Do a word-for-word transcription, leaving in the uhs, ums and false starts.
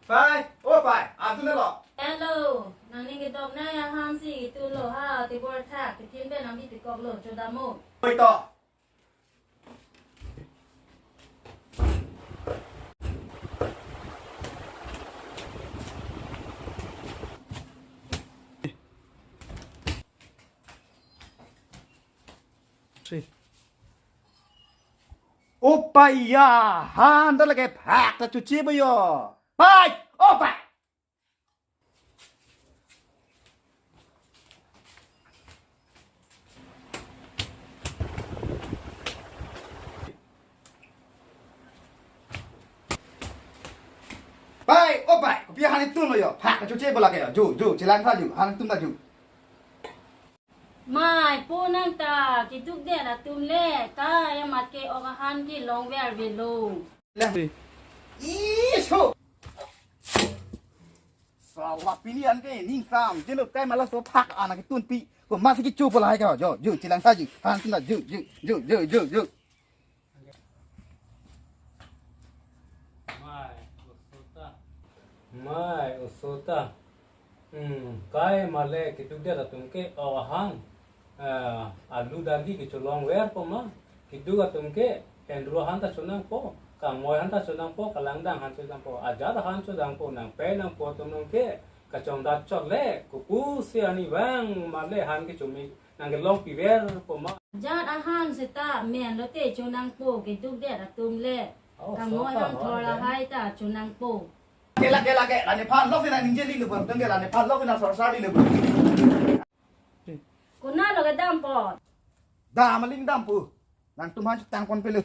Pai, o pai, atunlo. Hello, nangning kedok nai ahan si tunlo ha, tebor thak, kethin pen nangbi pikoklo, chodamnon. Oi to. Si. O pai ya, han ta lake phak ta chuche ba yo. Pai, o pai. Pai, o pai, kopi han itum lo yo. Phak ta chuche ba lake yo. Ju, ju, chelang tha ju, han itum ta ju. Mai, po nang ta, keduk det atum le, ta ya mat ke-ok ahan kelong ver avelo. Lang. Iso. Sala pini an ke ning sam, jelo kai mala so phak ana ketun pi. Ko mas ki chu pula hai ka, jo, ju, chelang tha ju. Han itum ta ju, ju, ju. Mai, oso ta. Mai, oso ta. Hmm, kai male keduk det atum ke-ok ahan. Eh, alu dargi kecholong verpo ma. Keduk atum ke henru ahan ta chonangpo, kangmoi ahan ta chonangpo, kalangdang ahan chonangpo, ajat ahan chonangpo, nangpei nangpo atum nang ke kachongdat chot le, kopusi arnivang male han kechome nangkelong piverpo ma. Ajat ahan seta men lote chonangpo, keduk det atum le. Oh, kangmoi so ta, hangthor oh, lahai ta chonangpo. Ke lake, lake, la nephan lok sina ningje lilo bang, tengke la nephan lok sina sorsar lilo bang. Konat lo kedampo? Dam aling dampo. Nangtum han chutang ponpe lo.